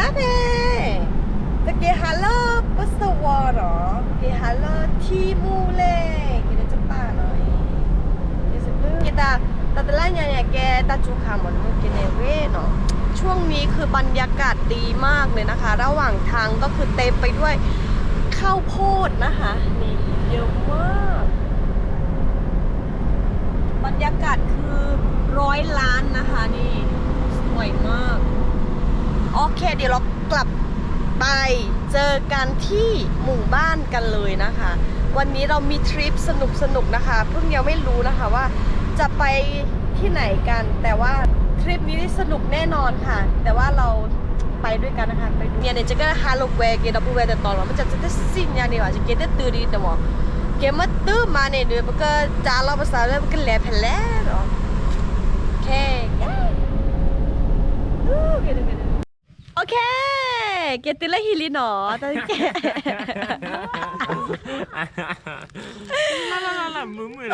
အါဖဲ ပက့ၤဟးလၢပစဝီနီၤ, ပက့ၤဟးလၢထံမူလဲၣ်, က့ၤလၢကပၢ်နီၤ, က့ၤတၢ် တၢ်တလါညါန့ၣ် ကဲတၢ်စူၤခါမး က့ၤန့ၣ်ဝဲနီၤ. ช่วงนี้คือบรรยากาศดีมากเลยนะคะ ระหว่างทางก็คือเต็มไปด้วยข้าวโพดนะคะ นี่เยอะมาก บรรยากาศคือร้อยล้านนะคะ นี่สวยมาก โอเค เดี๋ยวเรากลับไปเจอกันที่หมู่บ้านกันเลยนะคะ วันนี้เรามีทริปสนุกๆนะคะ เพิ่งยังไม่รู้นะคะว่าจะไปที่ไหนกัน แต่ว่าทริปนี้สนุกแน่นอนค่ะ แต่ว่าเราไปด้วยกันนะคะ ไปดู ညါန့ၣ် ယကဟးလိာ်ကွဲက့ၤဒီပုၢ်ဝဲၢ်တတီၤလီၤ, မ့ၢ်ကတသ့ၣ်ညါန့ၣ်ဘၣ်, ယက့ၤတတုၤဒံးတမီၤ, က့ၤမ့ၢ်တုၤမးန့ၣ်ဒီး ပကစးလီၤပစးလၢပကလဲၤဖဲလဲၣ်လီၤ. ခဲ โอเค က့ၤတုၤလၢဟံၣ်လံနီၤ, တၢ်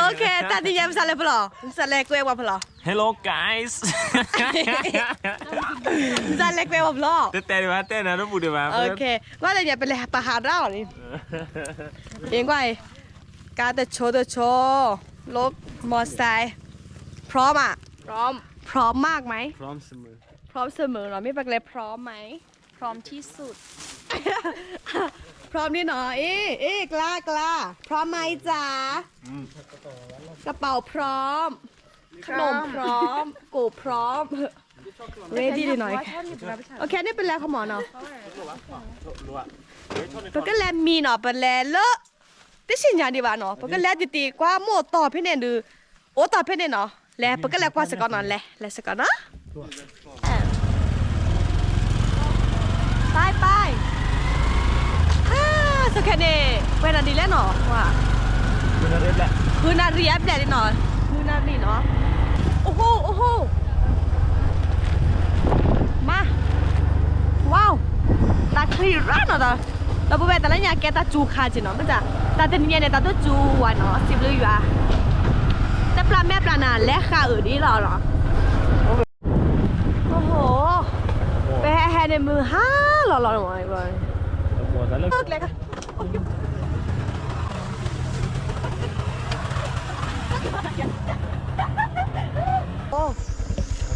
โอเค တၢ်တနံၤညါပစးလဲၤဖဲလဲၣ်, ပစးလဲၤကွဲဝဲဖဲလဲၣ် Hello guys ပစးလဲၤကွဲဝဲဖဲလဲၣ် တဲတဲဒံးဘၣ် တဲနၤတပူၤဒံးဘၣ် โอเค ကွၢ်လၢညါပလဲၤပဟးရၣ်အီၤန့ၣ် အ့ကွၢ်အံၤ ကါတဆိတဆိ รถมอไซค์ พร้อมอ่ะ พร้อม พร้อมมากไหม พร้อมเสมอ พร้อมเสมอ เนาะ ไม่เป็นไร พร้อมไหม พร้อมที่สุด พร้อมนี่เนาะ เอ๊ะ เอ๊ะ กล้า กล้า พร้อมไหมจ๊ะ กระเป๋าพร้อม ขนมพร้อม กูพร้อม ready เลยเนาะ โอเค นี่เป็นแล้วค่ะหมอเนาะ ပကလဲၤမံနီၤ ပလဲၤလၢ တသ့ၣ်ညါဒံးဘၣ်နီၤ ပကလဲၤတံၢ်တံၢ် ကွၢ်မိၢ်တီၤဖဲန့ၣ်ဒုး အိၣ်တီၤဖဲန့ၣ်နီၤ လဲၤ ပကလဲၤကွၢ်စ့ၢ်ကီးနီၤ လဲၤ လဲၤစ့ၢ်ကီးနီၤ ไปไป อ่า โอเค န့ၣ် ပှဲၤနၤဒ်လဲၣ်နီၤ ဃုနၣ်ရံၣ်အဘျဲၣ်လံနီၤ ဃုနၣ်ရံၣ်နီၤ အိၣ်ဟိ အိၣ်ဟိ မၤ wow တၢ်ချံရၣ်နီၤ ဒီပုၢ်ဝဲၢ် တၢ်လၢညါကဲတၢ်စူၤခါက့ၤနီၤ မ့ၢ်တၢ် တၢ်တနံၤညါန့ၣ် တၢ်တစူၤဝဲနီၤ စံးဘျုးယွၤ တပျၢ်မဲာ်ပျၢ်နၤ လဲၤဃာ်အုးဒ်လီၤနီၤ အိၣ်ဟိ ပဟဲဟဲန့ၣ်မုၢ်ဟါလီၤလီၤ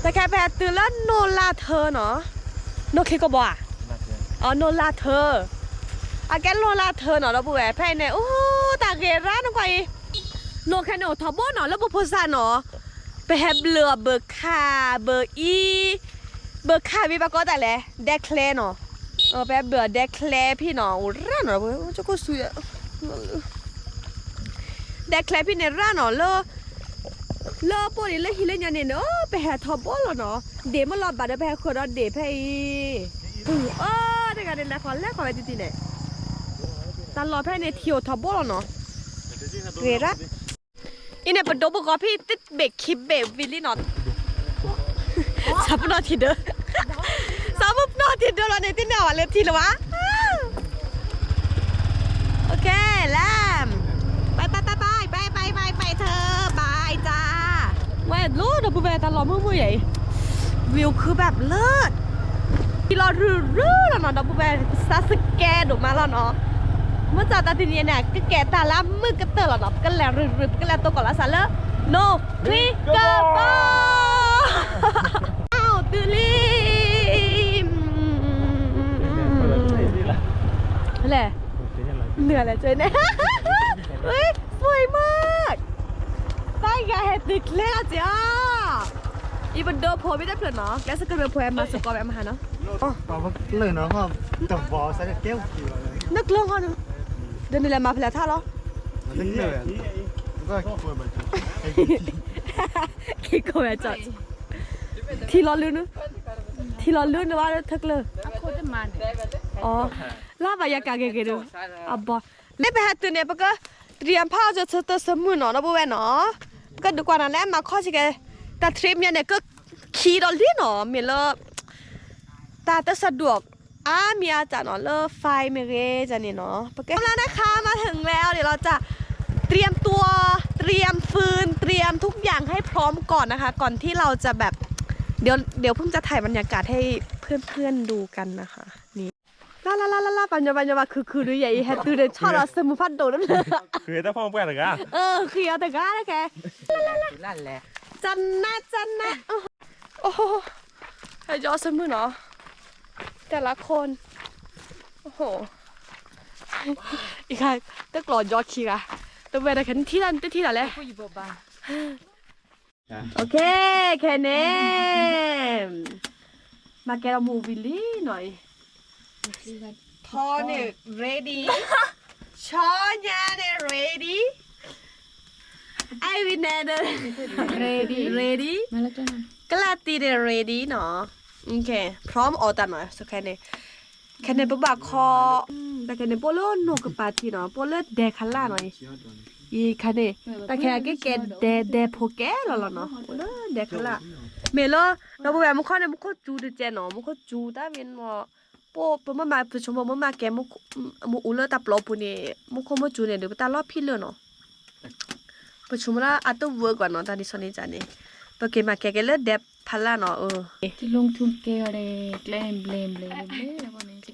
တၢ်ခဲ ပဟဲတုၤလၢနိၢ်လၢ်ထၢနီၤ, နိၢ်ချံကဘီဧါ, အ နိၢ်လၢ်ထၢ, အကဲနိၢ်လၢ်ထၢနီၤ ဒီပုၢ်ဝဲၢ် ဖဲအံၤန့ၣ် အိၣ်တၢ်ဂ့ၤရၣ်နကွၢ်အံၤ, နိၢ်ခဲန့ၣ်အိၣ်ထီဘိနီၤ လၢပဖိစၢ်နီၤ, ပဟဲဘျုးအီၤဘၢခါ ဘၢအံၤ, ဘၢခါမ့ၢ်ဘၣ်ကီးတၢ်လဲၣ် ဒဲချဲနီၤ, ပဟဲဘျုးအီၤဒဲချဲဖံနီၤ အိၣ်ရၣ်နီၤ ကခိၣ်ဆူ ဒဲချဲဖံန့ၣ်ရၣ်နီၤ လၢ လၢပိၢ်န့ၣ်လၢဟံၣ်လၢညါန့ၣ် ပဟဲထီဘိလီၤနီၤ, ဒ့ၣ်မ့ၢ်လီၤဘၣ်ဒီး ပဟဲဃုာ်ဒီးဒ့ၣ်ဖဲအံၤ, အိၣ်တဂၤန့ၣ် လဲၤဃီၤလဲၤဃီၤဝဲတံၢ်တံၢ်န့ၣ်, တၢ်လီၢ်ဖဲန့ၣ် ထံအိၣ်ထီဘိလီၤနီၤ, ဂ့ၤဒၣ်, အံၤန့ၣ် ပဒိပဂီၤဖံ တဘ့ၣ်ခံဘ့ၣ်ဝံၤလံနီၤ စးပနီၣ်ထံဒၢ, စးပနီၣ်ထံဒၢလီၤန့ၣ် တန့ၢ်ဝဲလၢထံလၢၤဘၣ်, โอเค แลม ไปไปไปไปไปไปไปไปเธอ บายจ้า ဝဲလိဒီပုၢ်ဝဲၢ် တၢ်လီၢ်မုာ်မုာ်ယဲအံၤ, ဝံၤအိၣ်ခုဘၣ်ဘျၢၣ်, ထံလီၤရုၢ်ရုၢ်လီၤနီၤ ဒီပုၢ်ဝဲၢ် စးစကဲဒိၣ်မးလီၤနီၤ, မ့ၢ်တၢ်တနံၤညါန့ၣ် ကကဲတၢ်လၢအမုာ်ကတၢၢ်လီၤနီၤ ပကလဲၤရုၢ်ရုၢ် ပကလဲၤတိၢ်ကီၢ်လၢစးလၢ နိၣ်ချံကဘီ တုၤလံ, လဲၣ်, နလဲၣ်, စวยมาก, တၢ်ဂၤဟဲတုၤချ့အီၤစ့ၢ်အီၤ, အံၤပဒိဖိမ့ၢ်တဖျၢၣ်နီၤ ကျဲစကရၢဖိမၤစ့ၢ်ကီးဝဲမဟါနီၤ, လၢနီၤ တဘီစဲကဲ, နကျိဃီနု, ဒီးနလဲၤမၤဖဲလဲၣ်ထါလီၤ, ခံကိးဝဲကီး ထံလီၤလုၢ်နု, ထံလီၤလုၢ်နဘၣ်ထၢကျၢၢ်, လၢဘၣ်ယကၤဂ့ၤဂ့ၤဒီး, အဘီ, လၢပဟဲတုၤန့ၣ် ပက เตรียมผ้า စၢၤတၢ်စၢၤမုၢ်နီၤ ဒီပုၢ်ဝဲၢ်နီၤ, ပကဒုးကွၢ်နၤလၢအမၤခီၣ်ဆံးကဲ, တၢ် trip ညါန့ၣ် ကခံဒီးလံနီၤ မ့ၢ်လၢ တၢ်တစၢဒိၣ် အါမံၤအါတၢ်နီၤ လၢ flight မ့ၢ်ဂ့ၤန့ၣ်နီၤ ပကဲလၢနခါမၤထၢၣ်လဲၣ် အီၤဒ်လီၤတၢ် เตรียมตัว เตรียมฟืน เตรียมทุกอย่างให้พร้อมก่อนนะคะ ก่อนที่เราจะแบบ เดี๋ยว เดี๋ยวผมจะถ่ายบรรยากาศให้เพื่อนๆดูกันนะคะ นี่ ลาลาลาลาลา ปะญอปะญอปะ คือคือดูใหญ่ อีแฮตูเดชอบเราสมุพัดโดด คือถ้าพ่อเพื่อนเหรอ เออ คือเอาแต่ก้าแล้วแก จันนะ จันนะ โอ้โห ไอ้ยอดสมุนเนาะ แต่ละคน โอ้โห อีกค่ะ ตึกหล่อยอดขี้ค่ะ ตัวเวลาแค่ที่นั่นที่นั่นแหละ โอเค ခဲန့ၣ် မၤကဲထီၣ်မူဝံၤလံနီၤအံၤ ထီန့ၣ် ready ဆီညါန့ၣ် ready အဲဝံၤန့ၣ် ready ready ကလၢ်တံၢ်န့ၣ် ready နီၤ โอเค พร้อม အီၣ်တၢ်နီၤ ခဲန့ၣ် ခဲန့ၣ် ပဘၣ်ခီ တၢ်ခဲန့ၣ် ပအိၣ်လၢနိၣ်ကပၤထံနီၤ ပအိၣ်လၢဒဲခလၢ်နီၤ ယံၤခဲန့ၣ် တၢ်ခဲအံၤကဲကဲဒဲ ဒဲဖိကဲလီၤလီၤနီၤ အိၣ်လၢဒဲခလၢ် မ့ၢ်လၢ ဒီပုၢ်ဝဲၢ်မူခိၣ်န့ၣ် မူခိၣ်စူၤတကဲနီၤ မူခိၣ်စူၤတၢ်မ့ၢ်နီၤ ပ ပမ့ၢ်မၤ ပဆိကမိၣ်မ့ၢ်မၤကဲ မူအူလၢတၢ်ပျီပူၤန့ၣ် မူခိၣ်မ့ၢ်စူၤန့ၣ် ဒုးပတၢ်လီၢ်ဖံးလၢာ်နီၤ ပဆိကမိၣ်လၢအတဝၢကွၢ်နီၤ တၢ်ဒ်ဆီန့ၣ်န့ၣ် ပက့ၤမၤကဲက့ၤလၢဒဲဖးလၢ်နီၤ เออ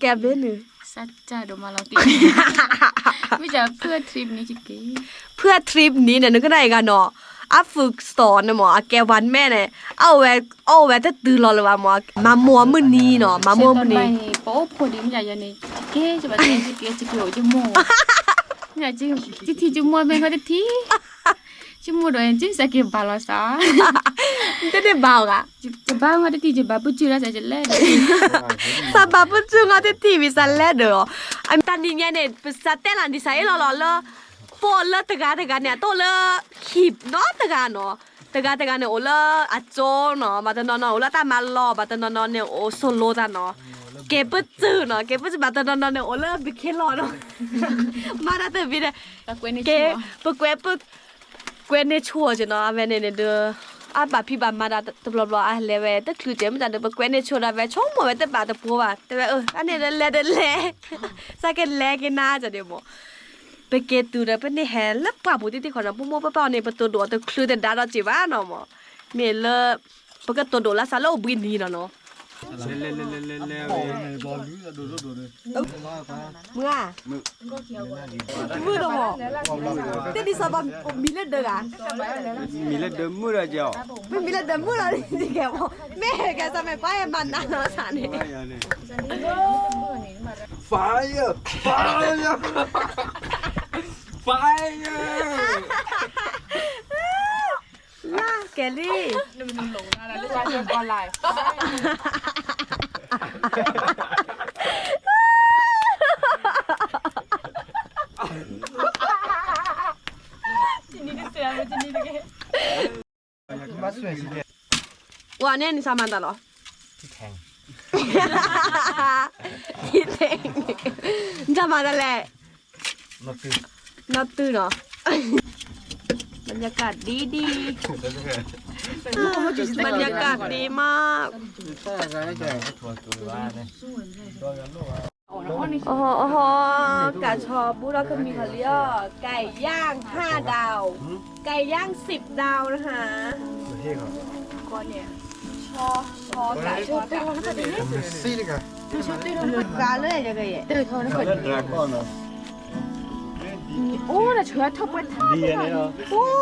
ကဲဘျ့နုာ် မ့ၢ်ဖုၣ် trip န့ၣ် နကနၣ်အံၤဂၤနီၤ အ ฝึกสอน န့ၣ်မ့ၢ် အကဲ วันแม่ န့ၣ် အအိၣ်ဝဲ အအိၣ်ဝဲတတုၤလီၤလၢၤဘၣ်မ့ၢ် မၤမိၢ်မုၢ်နံၤနီၤ မၤမိၢ်မုၢ်နံၤ ပအိၣ်ဖိဒံးမ့ၢ်ယၤယဲန့ၣ် ကဲ ကဘၣ်ကဲ ကဲ ကဲ ကဲ အိၣ်ယမိၢ် ယမိၢ်ဒီး ယစးက့ၤဘၣ်လီၤစး တန့ၢ်ဘၣ်အီၤဂၤ ယဘၣ်ငါတထံၣ် ယဘၣ်ပူၤစုလီၤစး ယလဲၤဒီး စးဘၣ်ပူၤစုငါတထံၣ်ဝံၤစးလဲၤဒီး အတၢ်နံၤညါန့ၣ် ပစးတဲလီၤဒ်စးအ့ၣ်လီၤလီၤလၢ ပအိၣ်လၢတဂၤတဂၤန့ၣ် အတအိၣ်လၢ ဟံၣ်နီတဂၤနီၤ တဂၤတဂၤန့ၣ် အိၣ်လၢအကၠိနီၤ ဘၣ်တနီၤနီၤ အိၣ်လၢတၢ်မၤလီၢ် ဘၣ်တနီၤနီၤန့ၣ် အိၣ် solo တၢ်နီၤ ကဲပစုာ်နီၤ ကဲပစုာ် ဘၣ်တနီၤနီၤန့ၣ် အိၣ်လၢဘုခ့လီၤနီၤ မၤတၢ်တဘ့ၣ်ဒီး ကဲ ပကွဲး ကွဲးန့ၢ်ဆိက့ၤနီၤ အဝဲန့ၣ်န့ၣ်ဒီး အဘၣ်ဖံးဘၣ်မၤတၢ်တဘျီဘျီ အလဲၤဝဲတချုးကဲမ့ၢ်တၢ်ဒီး ပကွဲးန့ၢ်ဆိဒီး အဝဲဆိကမိၣ်ဝဲတဘၣ်တပှိၤဘၣ် တဲဝဲ အၢ အန့ၣ်ဒီးလဲၤဒီးလဲၤ စးကလဲၤက့ၤနၤ ကဒီးမ့ၢ် ပက့ၤတုၤဒီး ပန့ၢ်ဟဲလၢပှၢ်ပူၤတံၢ်တံၢ်ဃီနီၤ ပမိၢ်ပပၢ်န့ၣ် ပတိၢ်ဒိၣ်တချုးတဒါဒီးက့ၤဘၣ်နီၤမ့ၢ် မ့ၢ်လၢ ပကတိၢ်ဒိၣ်လၢစးလၢအိၣ်ဘှံးနံၤလီၤနီၤ မုၢ်ဧါ, မုၢ်ဒီးမး, တဒ်သိးပမံၤလၢဒၢးဂၤ, မံၤလၢဒၢးမုၢ်ဒီးကဲ, မ့ၢ်မံၤလၢဒၢးမုၢ်လီၤ, မ့ၢ်ကဲမ့ၢ်ကဲစၢ်မ့ၢ်ကွၢ်မၤနးနီၤစးန့ၣ်, fire, fire, fire. လၢကဲလံ, ဝၤန့ၣ်နစၢ်မၤတၢ်လီၤ, နစၢ်မၤတၢ်လဲၣ် နီၢ်တုၤနီၤ, บรรยากาศดีดี, บรรยากาศดีมาก, အိဟီ အိဟီ ကးဆီဘူးထီၣ်ကမံၤခီလံအီၤ, ไก่ย่างห้าดาว, ไก่ย่างสิบดาวนะคะ, အိၣ်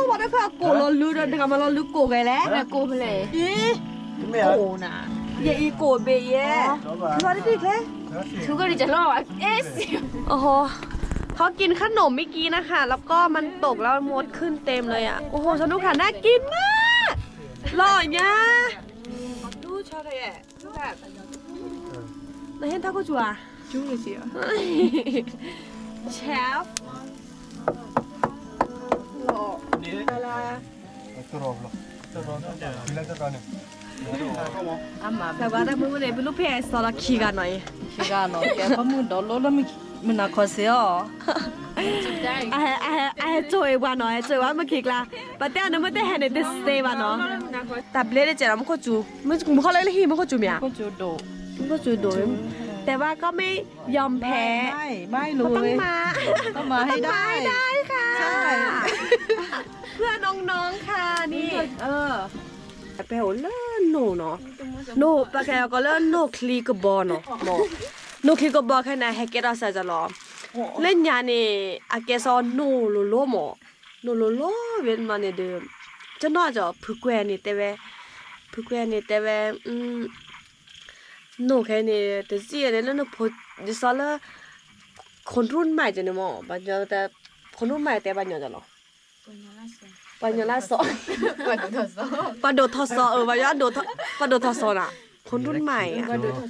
ပှၤတဖၣ်ကိၣ်လီၤလုဒီး တဂၤမၤလီၤလုကိၣ်ဂဲၤလဲၣ်, ကိၣ်ဖဲလဲၣ်, ယအံၤကိၣ်ဘ့ၣ်ယဲ, လီၤတထံၣ်ချ့, အိဟီ เขากินขนมเมื่อกี้นะคะ แล้วก็มันตกแล้วมดขึ้นเต็มเลยอ่ะ, โอ้โห สนุกค่ะ น่ากินมาก, หล่อเนี้ย ดูชอเท นายเห็นท่าก็จั่ว chef အမၤ ပှၤတၢ်မုၢ်မုၢ်န့ၣ် ပလူၢ်ဖဲအစီဒီးခံဂၤနီၤအံၤ, ခံဂၤနီၤ, ကဲပမုၢ်ဒီးလိၣ်လၢမုၢ်နၤခီစ့ၢ်အီၤ, အဟဲ အဟဲ အဟဲစိာ်အံၤပှၤနီၤ, ဟဲစိာ်အံၤပှၤမုၢ်ခံကျါ, ပတဲအီၤန့ၣ် မ့ၢ်တဟဲန့ၣ် တစ့ဘၣ်နီၤ, တၢ်ဘျ့တကဲးနီၤ, မူခိၣ်စူၤ, မူခိၣ်လၢဟံၣ် မူခိၣ်စူၤမ့ၢ်ဧါ, မူခိၣ်စူၤဒိၣ်, แต่ว่าก็ไม่ยอมแพ้ ไม่ ไม่เลย ต้องมา ต้องมาให้ได้ ต้องมาให้ได้ค่ะ ใช่ เพื่อน้องๆค่ะ นี่ เออ ပဟဲအိၣ်လၢနိၣ်နီၤ, နိၣ် ပကဲအကီးလၢနိၣ်ချံကဘီနီၤ, နိၣ်ချံကဘီခဲန့ၣ် ဟဲကဲထီၣ်စၢ်ကလီၤ, လၢညါန့ၣ် အကဲစီနိၣ်လိၤလိၤမး, နိၣ်လိၤလိၤဝဲမးန့ၣ်ဒီး, ကနီၣ်ကီး ဖုကွဲန့ၣ်တဲဝဲ, ဖုကွဲန့ၣ်တဲဝဲ နိၣ်ခဲန့ၣ် တစံၣ်န့ၣ်လၢနဖိ ဒ်သိးလၢ ခိၣ်နူၢ်မးကန့ၣ်မး, ဘၣ်ညီ ခိၣ်နူၢ်မးတဲဘၣ်ညီကလီၤ, ပှၤညီလၢစီၤ, ပှၤဒိၣ်ထီၣ်စီၤ, အ ပှၤဒိၣ်ထီၣ်စီၤနီၤ, ခိၣ်နူၢ်မး,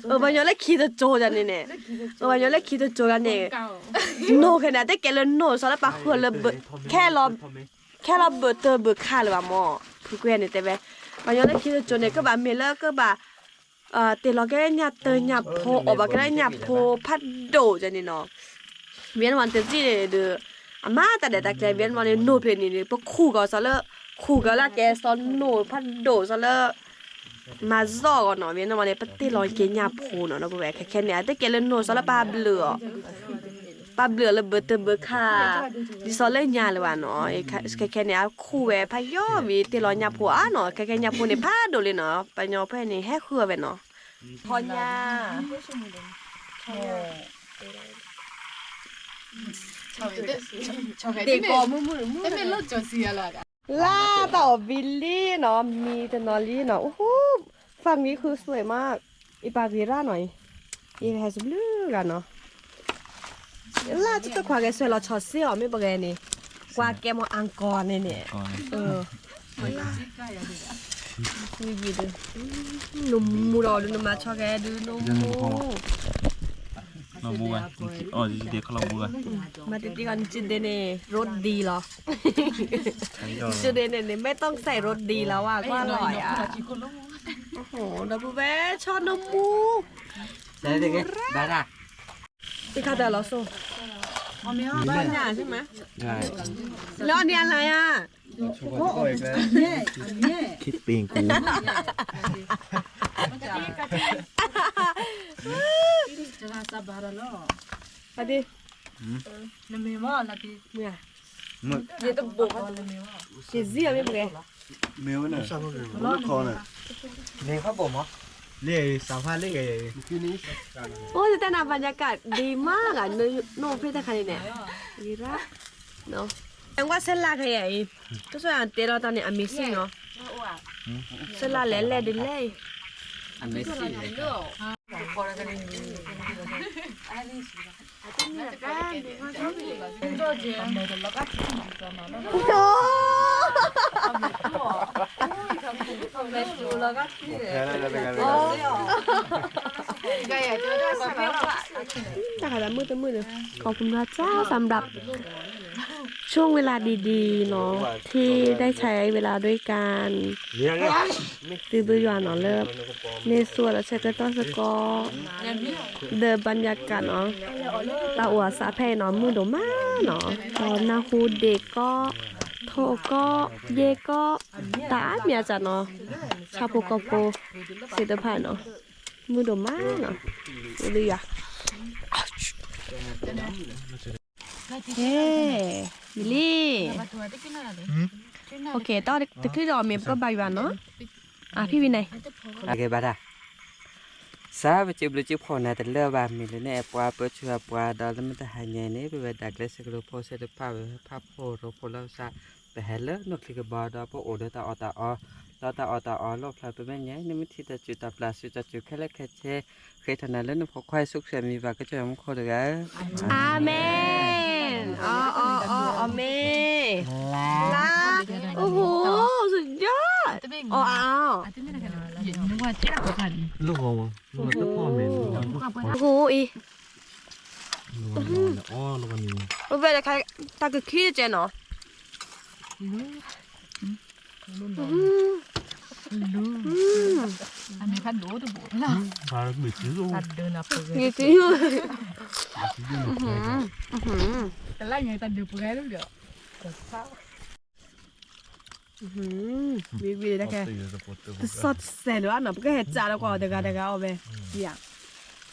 အ ပှၤညီလၢခံတစိၤန့ၣ်န့ၣ်, အ ပှၤညီလၢခံတစိၤန့ၣ်, နိၣ်ခဲန့ၣ် အတကဲလၢနိၣ်စီၤလၢပှၤဃုအီၤလၢ ခဲလီၤဘၢၣ်တၢၢ်ဘၢၣ်ခါလၢၤဘၣ်မး, ဖုကွဲန့ၣ်တဲဝဲ, ပှၤညီလၢခံတစိၤန့ၣ် ကဘၣ်မ့ၢ်လၢကဘၣ် တ့ၢ်လီၤကဲညၣ်တၢညၣ်ဖိ အီၣ်ဘၣ်ကဲလၢညၣ်ဖိဖးဒိၣ်ကန့ၣ်နီၤ, ဝံၤန့ၣ်မးတစံၣ်န့ၣ်ဒီး, အမၤတၢ်ဒဲးတၢ်ကျဲၤ ဝံၤန့ၣ်မးန့ၣ် နိၣ်ဖျၢၣ်န့ၣ်န့ၣ် ပခူၣ်ကီးစီၤလၢ, ခူၣ်ကီးလၢကဲစီၤနိၣ်ဖးဒိၣ်စီၤလၢ မၤစီၣ်ဂီၤနီၤ, ဝံၤန့ၣ်မးန့ၣ် ပတ့ၢ်လီၤက့ၤညၣ်ဖိနီၤ, ဒီပုၢ်ဝဲၢ် ခဲခဲန့ၣ် အတကဲလၢနိၣ်စီၤလၢပှၤဘျုးအီၤ, ပှၤဘျုးအီၤလၢဘၢၣ်တၢၢ်ဘၢၣ်ခါ, ဒ်သိးလၢညါလၢၤဘၣ်နီၤ, ခဲခဲန့ၣ် အခူၣ်ဝဲဖးယီၤဝံၤ တ့ၢ်လီၤညၣ်ဖိအါနီၤ, ခဲခဲညၣ်ဖိန့ၣ်ဖးဒိၣ်လံနီၤ, ပှၤညီဖဲန့ၣ် ဟဲဃုအီၤဝဲနီၤ, ထီညါ လၢတၢ်အီၣ်ဘံလံနီၤ, မံတနီၤလံနီၤ, အိၣ်ဟူ, ဖးမံဃုစွဲမး, အံၤပှၤဂ့ၤရၣ်နီၤ, အံၤဟဲစဘျုးဂၤနီၤ, လၢတခွါဂဲၤစွဲလီၤဆီၣ်စ့အီၤ မ့ၢ်ပဂဲၤန့ၣ်, ကွၢ်ကဲမီၤအၣ်ကီၢ်န့ၣ်န့ၣ်, ဝံၤဝံၤဒီး, နမူဒီးနမၤဆီၣ်ဂဲၤဒုးနမူ မၤတံၤတံၤဂီၤနစံးဒ့န့ၣ် ရိဒံလီၤ, နစံးဒ့န့ၣ်န့ၣ် မ့ၢ်ต้องใส่รสดีแล้วว่ะ ကွၢ်လီၤယါ, ဒီပုၢ်ဝဲၢ် ဆီၣ်နမူ, ဘၣ်ဒၣ်, တခါတၢ်လီၤစိ, ညၣ်ใช่ไหม, แล้วอันนี้อะไรอ่ะ, คิดเป็นกู, အဒံ, နမ့ၢ်မ့ၢ်, ယတဘိး, ယဇီအမ့ၢ်ပဂဲၤ, မ့ၢ်ဝဲန့ၣ်, လၢခီန့ၣ်, န့ၣ်ခီဘိးမး, န့ၣ်စးဖးလ့ၣ်ဂဲၤ, အိၣ်တတၢ်နၤ บรรยากาศดีมากอ่ะ, နအိၣ်ဖဲတခါန့ၣ်န့ၣ်, ဂ့ၤရၣ်, ဝဲဆဲလၢခဲအံၤ, ကစၢ်ယွၤတဲလီၤတၢ်န့ၣ် amazing နီၤ, ဆဲလၢလဲၤလဲၣ်ဒ်လဲၣ်အံၤ, amazing ตาขาวดำมืดๆเลย ขอบคุณพระเจ้าสำหรับช่วงเวลาดีๆเนาะ ที่ได้ใช้เวลาด้วยกัน သုးဘိယွၤနီၤလၢ န့ၢ်ဆိၣ်ဒီးဆၢကတီၢ်စ့ၢ်ကီး ဒီးဘၣ်ညါကၣ်နီၤ တၢ်အိၣ်အသးဖဲအံၤနီၤ မုာ်ဒိၣ်မးနီၤ ဒီးနၢ်ဟူဒ့ၣ်ကီၢ် ထိၣ်ကီၢ် ယဲၢ်ကီၢ် တၢ်အါမံၤအါစၢ်နီၤ ဆၣ်ဖိကီၢ်ဖိသ့ၣ်တဖၣ်နီၤ မုာ်ဒိၣ်မးနီၤ သုးဘိယွၤ ကဲ မံၤလံ တချုးဒီးမ့ၢ်ပကဘၣ်ယွၤနီၤ အဖံဖံန့ၣ် ကဲဘၣ်တၢ် စၢ်ပစံးဘျုးစံးဖှိၣ်နၤ တလၢာ်ဘၣ် မ့ၢ်လၢနအဲၣ်ပှၤပၢဆှၢပှၤဒီးလၢမတၤဟါညါန့ၣ် ပဝဲဒၣ်ကျဲစၢးကလိဖိသ့ၣ်တဖၣ် ပဝဲဖးဖှိၣ်ရိဖှိၣ်လၢကစၢ် ပဟဲလၢနီၢ်ချံကဘီဒီး ပအိၣ်ဒီးတၢ်အီၣ်တၢ်အီ ဒီးတၢ်အီၣ်တၢ်အီလီၢ်ဖျါပမဲာ်ညါ နမ့ၢ်ထံၣ်တၢ်စူၢ်တၢ်ပျၢ်စူၢ်တၢ်စူၢ်ခဲလၢာ်ခဲဆ့ ဃ့ထီၣ်နၤလၢနဖိခွါယ့ၣ်ၡူးခရံာ်အမံၤဘၣ် ကစၢ်ယွၤမူခိၣ်တဂၤဧၢ အၤမ့ၣ် အီ အီ အီ အီ အၤမ့ၣ် လါ အိၣ်ဟိ สุดยอด အီ အီ အီ အိၣ်ဟိအံၤ အိၣ်ဝဲတခါ တၢ်ကခံတကဲနီၤ ဝံၤဝံၤတကဲ တစီၢ်တစဲးလၢၤဘၣ်နီၤ ပကဟဲစးလီၤကွၢ်အီၤတဂၤတဂၤအီၣ်ဝဲ ယၤ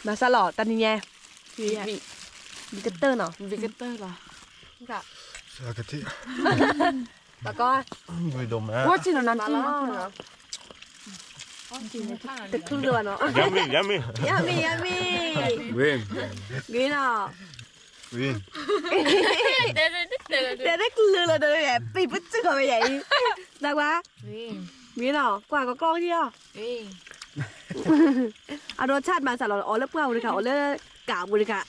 မၤစၢ်လီၤ တနံၤညါ ဝံၤကတၢၢ်နီၤ ဝံၤကတၢၢ်လီၤ ကီး ဝံၤဒိၣ်မး ဝံၤဒိၣ်မး မၤလီၤ တချုးလၢၤဘၣ်နီၤ. Yummy, yummy. Yummy, yummy. Green. Green နီၤ. Green. တဲတချုးလၢၤဒီး ပံၤပစုၢ်ခီၣ်ဝဲယၤအံၤ. သးကွၢ်. Green နီၤ, ကွၢ်ကကျီၢ်ကယီၤ. အဒိ chat မၤစၢ်လီၤ အီၤလၢပှၢ်ပူၤတခါ အီၤလၢကးပူၤတခါ.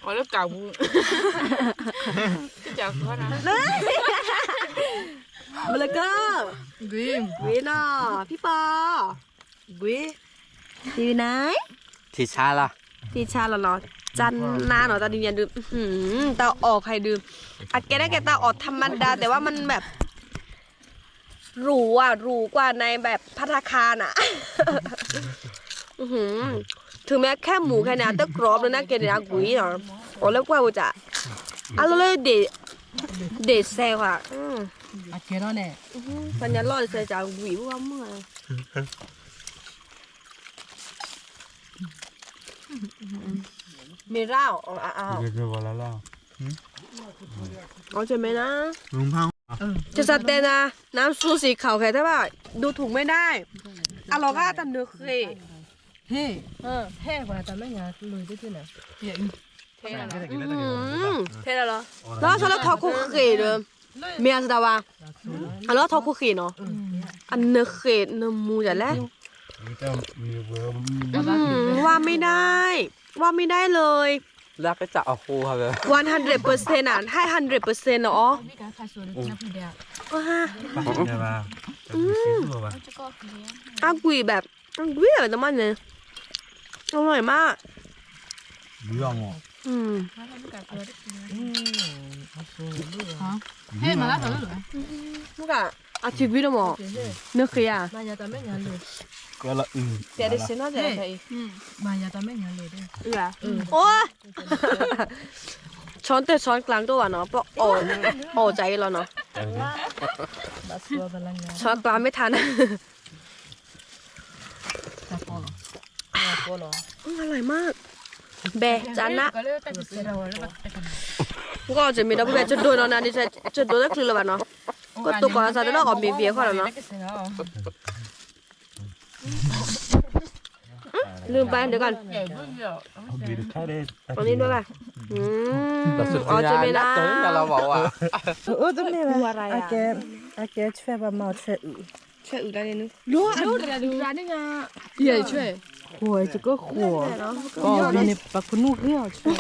အီၤလၢကးပူၤ. မလကီ. Green နီၤ, ဖံပီ. Green. ထံဆါလီၤ. ထံဆါလီၤနီၤ, ကၢ်နါနီၤ တၢ်ဒုးညါဒုး, တၢ်အီၣ်ခဲအံၤဒုး, အကဲဒၣ်ကဲတၢ်အီၣ် ธรรมดา แต่ว่ามันแบบ หรูอะ หรูกว่าในแบบภัตตาคารน่ะ ถึงแม้แค่หมูแค่เนี้ย แต่กรอบเลยนะ แกเนี่ย อร่อยเนาะ โอ้ แล้วกว่ากูจะ อร่อยเด็ด เด็ดแซ่บอ่ะ อืม အကဲထီၣ်န့ၣ် ပညာလီၢ်စဲ ကြာဝံၤ ဘုရားမုၢ် မ့ၢ်ရၣ် အ အ အ အီၣ် ကမဲနၤ ကစၢ်တဲနၤ น้ำซุปสีขาวแค่ถ้าว่าดูถูกไม่ได้ အလီၤဂာ်တၢ်နၢၤဃ့ၢ် ဟ့ၣ် ဟဲပှၤတၢ်မဲာ်ညါ လီၤတထံၣ်န့ၣ် ထဲလီၤ ထဲလီၤလီၤ လီၤဆီလၢထီခိၣ်ဃ့ၢ်ဒီး မ့ၢ်အစတၢ်ဝါ အလီၤထီခိၣ်ဃ့ၢ်နီၤ အနၢၤဃ့ၢ် နၢၤမူၤယၤလဲၣ် ว่าไม่ได้ ว่าไม่ได้เลย လၢကစၢ်အဃိ one hundred percent อ่ะ ให้ hundred percent อ่ะ อ๋อ อืม အကွံာ်แบบ အကွံာ်แบบ တမန်เนี่ย อร่อยมาก อืม ဟဲမၤလၢသးလၢ မုၢ်က အထံကွံာ်တမီၤ နဃ့ၢ်ဧါ တဲတစ့နီၤ တဲအံၤ အိုး ช้อนเตอร์ช้อนกลางตัววะเนาะ ปะออใจแล้วเนาะ ช้อนกลางไม่ทัน อืม อร่อยมาก แบะ จานนะ ก็จะมีดับเบิลแบะ จะโดนเอานะ ดิฉันจะโดนก็คือเลยว่ะเนาะ ก็ตัวก่อนซะ แต่นอกออกมีเบียร์ข้อแล้วเนาะ ลืมไป เดี๋ยวก่อน เอานี่ด้วยป่ะ อืม แต่สุดท้าย อ๋อ จะไม่ได้ นะ ตอนนี้เราบอกว่า เออ ต้องมีอะไร อะไรอะ အကဲ အကဲ ဆွဲဘၣ်မၤ ဆွဲအု ဆွဲအုဒါန့ၣ်နု လိုအလိုတရၣ်ဒုရၣ်န့ၣ်ညါ ယဲဆွဲ ဃိး ကကဃိး ကီၢ်ဘီန့ၣ် ပကနူၢ်ဃ့အီၤ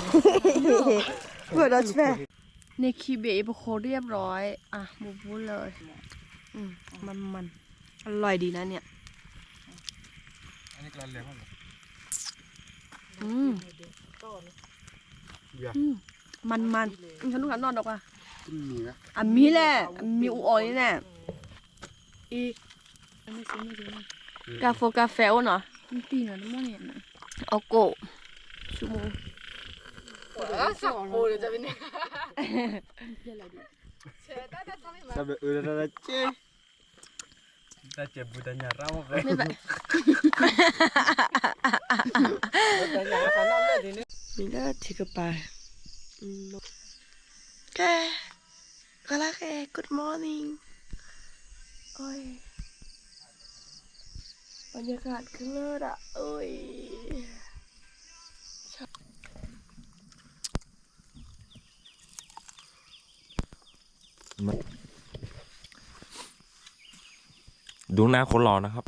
ဆွဲ ဃိးဒီးဆွဲ นี่คีบเบะอีปะโคเรียบร้อย อ่ะ หมูบูเลย อืม มันๆ อร่อยดีนะเนี่ย อืม อืม มันๆ อืม ฉันดูกันนอนดอกว่ะ အမံၤလဲၣ် အမံၤအူအီၣ်န့ၣ်လဲၣ် အံၤ กาแฟ กาแฟ အိၣ်နီၤ မတံၢ်နီၤ တမီၢ်န့ၣ် အကိၣ် ဆူမူ စဘအုတၢ်စ့ တၢ်စဲဘူးတၢ်ညါရၣ်မ့ၢ် မ့ၢ်လၢထံကပၤ ကဲ ကလၢခဲ good morning အို บรรยากาศคือเลิศอ่ะ เอ้ย ดูหน้าคนหล่อนะครับ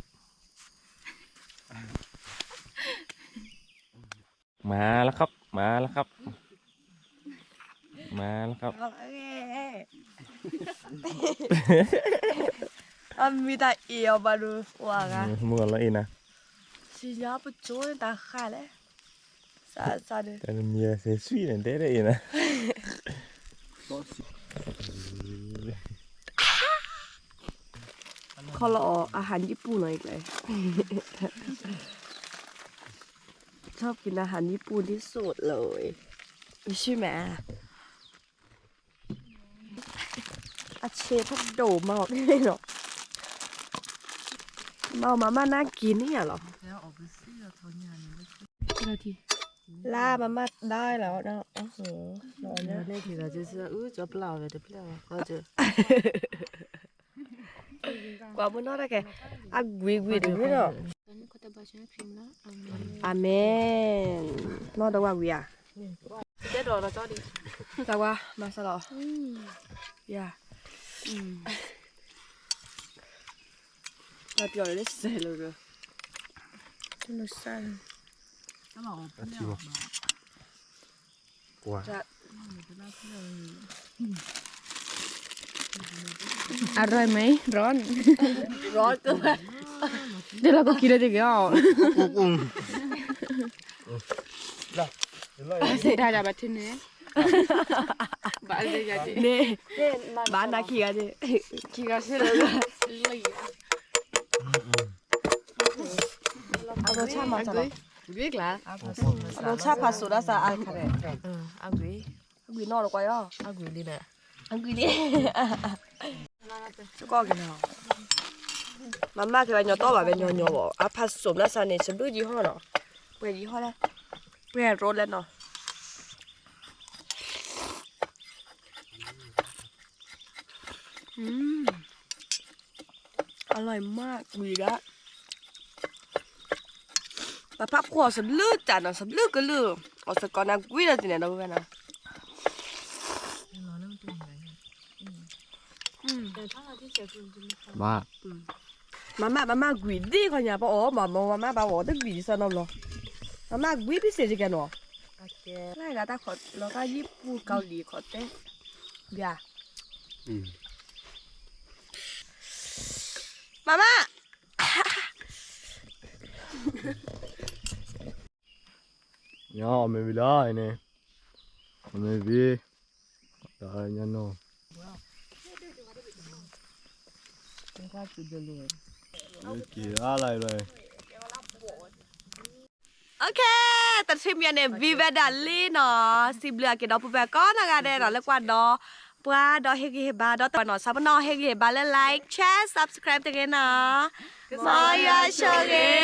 มาแล้วครับ มาแล้วครับ มาแล้วครับ အမံၤတၢ်အံၤအီၤဘၣ်ဒိဝါဂၤ မုၢ်လီၤအံၤနၤ စံညါပကၠိတၢ်ဃာ်လဲၣ် စးစးဒ် တၢ်မံၤစဲးဆွံၣ်န့ၣ် တဲဒ်အံၤနၤ ခီလီၤအီၤ อาหารญี่ปุ่น หน่อยเลย ชอบกินอาหารญี่ปุ่นที่สุดเลย ใช่ไหม အဆ့ဖးဒိၣ်မး နီၤ မၤမၤမၤနၢ်က့ၤန့ၣ်လီၤ လါမၤမၤဒါလီၤ နီၤ န့ၣ်က့ၤဒီး ကျၢၤစၢ် အု ကၠီပျၢ်အီၤဝဲတပျၢ်ဘၣ် ခီကၠၢၤ ကွၢ်မုၢ်နီၢ်တၢ်ကဲ, အဂ့ၤဂ့ၤတဂ့ၤနီၤ. အၤမ့ၣ်, နီၢ်ဒီးဝဲဂ့ၤဧါ, တၢ်ဝါ မၤစၢၤလီၤ, ယၤ, တၢ်ပျီၤလၢစဲးလီၤ, တၢ်လီၤစဲး အร่อยไหม ร้อน ร้อนเกินไป เดี๋ยวเราก็กินเลยดีกว่า ได้ได้มาที่นี่ บ้านเลยกัน န့ၣ် ဘၣ်နၤခံဂၤန့ၣ် ခံဂၤဆ့လၢ အရဆၣ်မၤစၢၤလီၤ, အရဆၣ်ဖးစိးဒၣ်စးအါခါန့ၣ်, အဂ့ၤ, အဂ့ၤနီၢ်တကွၢ်ယီၤ, အဂ့ၤလံ, အဂ့ၤလံ, စကီၢ်က့ၤနီၤ, မၤမၢ်က့ၤဝဲညီတီၢ်ဘၣ်ဝဲညီညီဘၣ်, အဖးစိးဒၣ်စးန့ၣ် စဘုၣ်ယံၤဟီၣ်နီၤ, ပှဲၤယံၤဟီၣ်လဲၣ်, ပှဲၤရိလဲၣ်နီၤ อืม อร่อยมาก ဂွံဒၣ်, ပဖးဖှီၣ်စဘျုးတၢ်နီၤ စဘျုးကလုၢ်, အီၣ်စကီးနၤဂွံဒီးသ့ၣ်န့ၣ်ဒီးဝဲနီၤ, မၤမၢ် မၤမၢ်ဂွံဒ်ခီညါပအီၣ် မၤမၢ်မၤမၢ်ဘၣ်အီၣ်တဂွံဒ်စီနီတဘျီ, မၤမၢ်ဂွံ พิเศษ ကဲနီၤ, လၢဂၤတၢ်ခီၣ်လီၤတၢ်ယံာ်ပူၤကီၤလံၤခီၣ်တဲ, ဘၣ် မၤမၢ် ညါအီၣ်မ့ၤဝံၤလီၤန့ၣ်, အီၣ်မ့ၤဝံၤ, ညါနီၤ, က့ၤအါလၢလီၤ, โอเค, တထံၣ်မံၤန့ၣ် ဝံၤဝဲဒၣ်လံနီၤ, စံးဘျုးအက့ၤဒီပုၢ်ဝဲၢ်ကိးနီၢ်ဂၤဒဲးနီၤ လၢကွၢ်ဒီးပှၤဒီးဟ့ၣ်ဂံၢ်ဟ့ၣ်ဘါ ဒီးတနီၤ ဆၢပနီၣ်ဟ့ၣ်ဂံၢ်ဟ့ၣ်ဘါလၢ like share subscribe တဂ့ၤနီၤ, မ်ယွၤဆိၣ်ဂ့ၤ